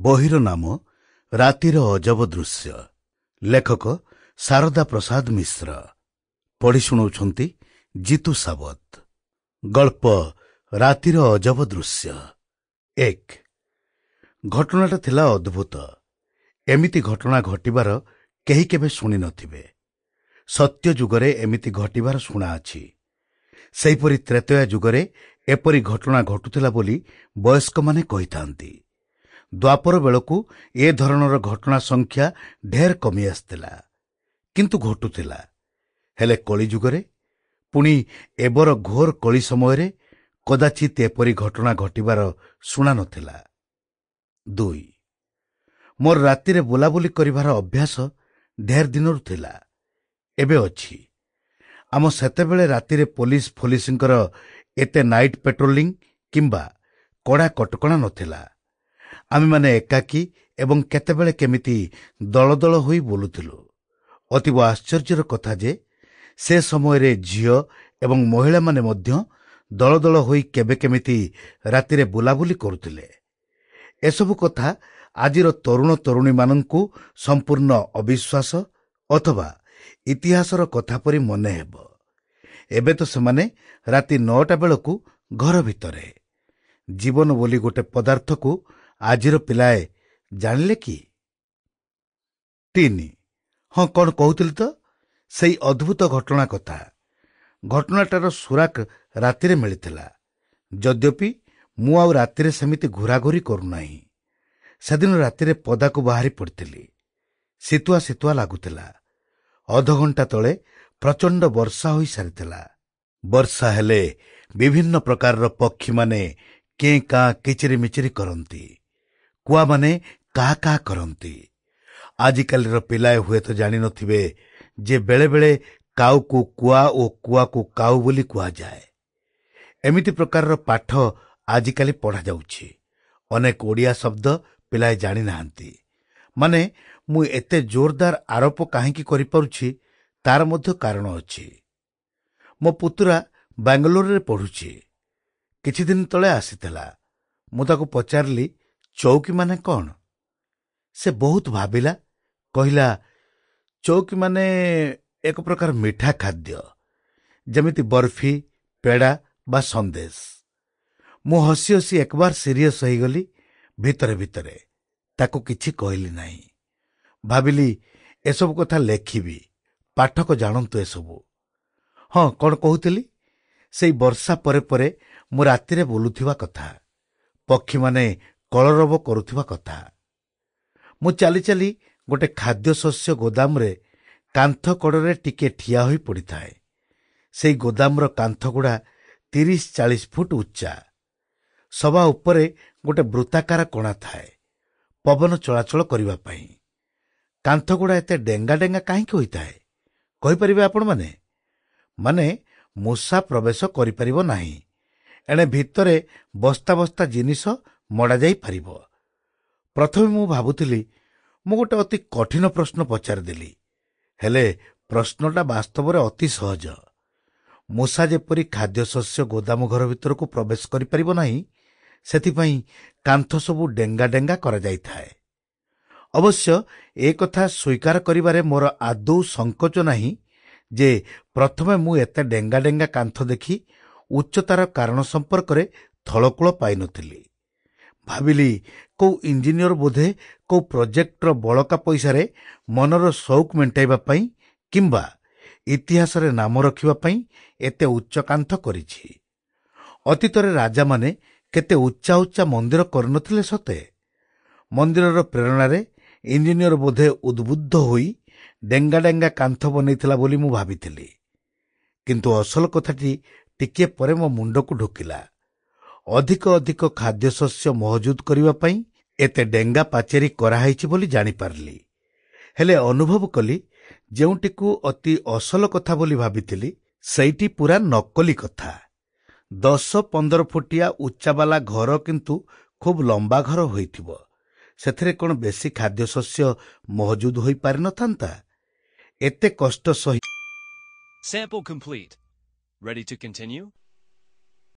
ବହିର ନାମ ରାତିର ଅଜବ ଦୃଶ୍ୟ। ଲେଖକ ଶାରଦା ପ୍ରସାଦ ମିଶ୍ର। ପଢ଼ି ଶୁଣାଉଛନ୍ତି ଜିତୁ ସାବତ। ଗଳ୍ପ ରାତିର ଅଜବ ଦୃଶ୍ୟ 1। ଘଟଣାଟା ଥିଲା ଅଦ୍ଭୁତ। ଏମିତି ଘଟଣା ଘଟିବାର କେହି କେବେ ଶୁଣି ନଥିବେ। ସତ୍ୟ ଯୁଗରେ ଏମିତି ଘଟିବାର ଶୁଣା ଅଛି। ସେହିପରି ତ୍ରେତୟା ଯୁଗରେ ଏପରି ଘଟଣା ଘଟୁଥିଲା ବୋଲି ବୟସ୍କମାନେ କହିଥାନ୍ତି। ଦ୍ୱାପର ବେଳକୁ ଏ ଧରଣର ଘଟଣା ସଂଖ୍ୟା ଢେର କମି ଆସିଥିଲା, କିନ୍ତୁ ଘଟୁଥିଲା। ହେଲେ କଳିଯୁଗରେ, ପୁଣି ଏବର ଘୋର କଳି ସମୟରେ କଦାଚିତ୍ ଏପରି ଘଟଣା ଘଟିବାର ଶୁଣା ନଥିଲା। 2। ମୋର ରାତିରେ ବୁଲାବୁଲି କରିବାର ଅଭ୍ୟାସ ଢେର ଦିନରୁ ଥିଲା, ଏବେ ଅଛି। ଆମ ସେତେବେଳେ ରାତିରେ ପୋଲିସ ଫୋଲିସଙ୍କର ଏତେ ନାଇଟ୍ ପେଟ୍ରୋଲିଂ କିମ୍ବା କଡ଼ା କଟକଣା ନଥିଲା। ଆମେମାନେ ଏକାକୀ ଏବଂ କେତେବେଳେ କେମିତି ଦଳ ଦଳ ହୋଇ ବୁଲୁଥିଲୁ। ଅତୀବ ଆଶ୍ଚର୍ଯ୍ୟର କଥା ଯେ ସେ ସମୟରେ ଝିଅ ଏବଂ ମହିଳାମାନେ ମଧ୍ୟ ଦଳ ଦଳ ହୋଇ କେବେ କେମିତି ରାତିରେ ବୁଲାବୁଲି କରୁଥିଲେ। ଏସବୁ କଥା ଆଜିର ତରୁଣ ତରୁଣୀମାନଙ୍କୁ ସମ୍ପୂର୍ଣ୍ଣ ଅବିଶ୍ୱାସ ଅଥବା ଇତିହାସର କଥା ପରି ମନେ ହେବ। ଏବେ ତ ସେମାନେ ରାତି 9ଟା ବେଳକୁ ଘର ଭିତରେ। ଜୀବନ ବୋଲି ଗୋଟେ ପଦାର୍ଥକୁ ଆଜିର ପିଲାଏ ଜାଣିଲେ କି? 3। ହଁ, କ'ଣ କହୁଥିଲି ତ, ସେଇ ଅଦ୍ଭୁତ ଘଟଣା କଥା। ଘଟଣାଟାର ସୁରାକ ରାତିରେ ମିଳିଥିଲା। ଯଦ୍ୟପି ମୁଁ ଆଉ ରାତିରେ ସେମିତି ଘୁରାଘୁରି କରୁନାହିଁ। ସେଦିନ ରାତିରେ ପଦାକୁ ବାହାରି ପଡ଼ିଥିଲି। ଶୀତୁଆ ଶୀତୁଆ ଲାଗୁଥିଲା। ଅଧଘଣ୍ଟା ତଳେ ପ୍ରଚଣ୍ଡ ବର୍ଷା ହୋଇସାରିଥିଲା। ବର୍ଷା ହେଲେ ବିଭିନ୍ନ ପ୍ରକାରର ପକ୍ଷୀମାନେ କେଁ କାଁ କିଚିରିମିଚିରି କରନ୍ତି, କୁଆମାନେ କାହା କାହା କରନ୍ତି। ଆଜିକାଲିର ପିଲାଏ ହୁଏତ ଜାଣିନଥିବେ ଯେ ବେଳେବେଳେ କାଉକୁ କୁଆ ଓ କୁଆକୁ କାଉ ବୋଲି କୁହାଯାଏ। ଏମିତି ପ୍ରକାରର ପାଠ ଆଜିକାଲି ପଢ଼ାଯାଉଛି। ଅନେକ ଓଡ଼ିଆ ଶବ୍ଦ ପିଲାଏ ଜାଣିନାହାନ୍ତି। ମାନେ ମୁଁ ଏତେ ଜୋରଦାର ଆରୋପ କାହିଁକି କରିପାରୁଛି ତାର ମଧ୍ୟ କାରଣ ଅଛି। ମୋ ପୁତୁରା ବାଙ୍ଗାଲୋରରେ ପଢ଼ୁଛି। କିଛି ଦିନ ତଳେ ଆସିଥିଲା। ମୁଁ ତାକୁ ପଚାରିଲି, ଚୌକି ମାନେ କ'ଣ? ସେ ବହୁତ ଭାବିଲା, କହିଲା ଚୌକି ମାନେ ଏକ ପ୍ରକାର ମିଠା ଖାଦ୍ୟ, ଯେମିତି ବର୍ଫି, ପେଡ଼ା ବା ସନ୍ଦେଶ। ମୁଁ ହସି ହସି ଏକବାର ସିରିୟସ୍ ହୋଇଗଲି ଭିତରେ ଭିତରେ। ତାକୁ କିଛି କହିଲି ନାହିଁ। ଭାବିଲି ଏସବୁ କଥା ଲେଖିବି, ପାଠକ ଜାଣନ୍ତୁ ଏସବୁ। ହଁ, କ'ଣ କହୁଥିଲି? ସେଇ ବର୍ଷା ପରେ ପରେ ମୁଁ ରାତିରେ ବୁଲୁଥିବା କଥା, ପକ୍ଷୀମାନେ କଳରବ କରୁଥିବା କଥା। ମୁଁ ଚାଲି ଚାଲି ଗୋଟେ ଖାଦ୍ୟଶସ୍ୟ ଗୋଦାମରେ କାନ୍ଥ କଡ଼ରେ ଟିକେ ଠିଆ ହୋଇ ପଡ଼ିଥାଏ। ସେଇ ଗୋଦାମର କାନ୍ଥଗୁଡ଼ା 30-40 ଫୁଟ ଉଚ୍ଚା। ସବା ଉପରେ ଗୋଟେ ବୃତ୍ତାକାର କଣା ଥାଏ ପବନ ଚଳାଚଳ କରିବା ପାଇଁ। କାନ୍ଥଗୁଡ଼ା ଏତେ ଡେଙ୍ଗା ଡେଙ୍ଗା କାହିଁକି ହୋଇଥାଏ କହିପାରିବେ ଆପଣମାନେ? ମାନେ ମୂଷା ପ୍ରବେଶ କରିପାରିବ ନାହିଁ, ଏଣେ ଭିତରେ ବସ୍ତା ବସ୍ତା ଜିନିଷ ମଡ଼ାଯାଇପାରିବ। ପ୍ରଥମେ ମୁଁ ଭାବୁଥିଲି ମୁଁ ଗୋଟେ ଅତି କଠିନ ପ୍ରଶ୍ନ ପଚାରିଦେଲି, ହେଲେ ପ୍ରଶ୍ନଟା ବାସ୍ତବରେ ଅତି ସହଜ। ମୂଷା ଯେପରି ଖାଦ୍ୟଶସ୍ୟ ଗୋଦାମ ଘର ଭିତରକୁ ପ୍ରବେଶ କରିପାରିବ ନାହିଁ, ସେଥିପାଇଁ କାନ୍ଥ ସବୁ ଡେଙ୍ଗା ଡେଙ୍ଗା କରାଯାଇଥାଏ। ଅବଶ୍ୟ ଏ କଥା ସ୍ୱୀକାର କରିବାରେ ମୋର ଆଦୌ ସଙ୍କୋଚ ନାହିଁ ଯେ ପ୍ରଥମେ ମୁଁ ଏତେ ଡେଙ୍ଗା ଡେଙ୍ଗା କାନ୍ଥ ଦେଖି ଉଚ୍ଚତାର କାରଣ ସମ୍ପର୍କରେ ଥଳକୂଳ ପାଇନଥିଲି। ଭାବିଲି କୋଉ ଇଞ୍ଜିନିୟର ବୋଧେ କୋଉ ପ୍ରୋଜେକ୍ଟର ବଳକା ପଇସାରେ ମନର ସଉକ ମେଣ୍ଟାଇବା ପାଇଁ କିମ୍ବା ଇତିହାସରେ ନାମ ରଖିବା ପାଇଁ ଏତେ ଉଚ୍ଚ କାନ୍ଥ କରିଛି। ଅତୀତରେ ରାଜାମାନେ କେତେ ଉଚ୍ଚା ଉଚ୍ଚା ମନ୍ଦିର କରିନଥିଲେ ସତେ? ମନ୍ଦିରର ପ୍ରେରଣାରେ ଇଞ୍ଜିନିୟର ବୋଧେ ଉଦ୍ବୁଦ୍ଧ ହୋଇ ଡେଙ୍ଗା ଡେଙ୍ଗା କାନ୍ଥ ବନେଇଥିଲା ବୋଲି ମୁଁ ଭାବିଥିଲି। କିନ୍ତୁ ଅସଲ କଥାଟି ଟିକିଏ ପରେ ମୋ ମୁଣ୍ଡକୁ ଢୁକିଲା। ଅଧିକ ଅଧିକ ଖାଦ୍ୟଶସ୍ୟ ମହଜୁଦ କରିବା ପାଇଁ ଏତେ ଡେଙ୍ଗା ପାଚେରୀ କରାହେଇଛି ବୋଲି ଜାଣିପାରିଲି। ହେଲେ ଅନୁଭବ କଲି ଯେଉଁଟିକୁ ଅତି ଅସଲ କଥା ବୋଲି ଭାବିଥିଲି ସେଇଟି ପୂରା ନକଲି କଥା। 10-15 ଫୁଟିଆ ଉଚ୍ଚାବାଲା ଘର କିନ୍ତୁ ଖୁବ୍ ଲମ୍ବା ଘର ହୋଇଥିବ, ସେଥିରେ କ'ଣ ବେଶୀ ଖାଦ୍ୟଶସ୍ୟ ମହଜୁଦ ହୋଇପାରିନଥାନ୍ତା? ଏତେ କଷ୍ଟ ସହି Sample complete. Ready to continue?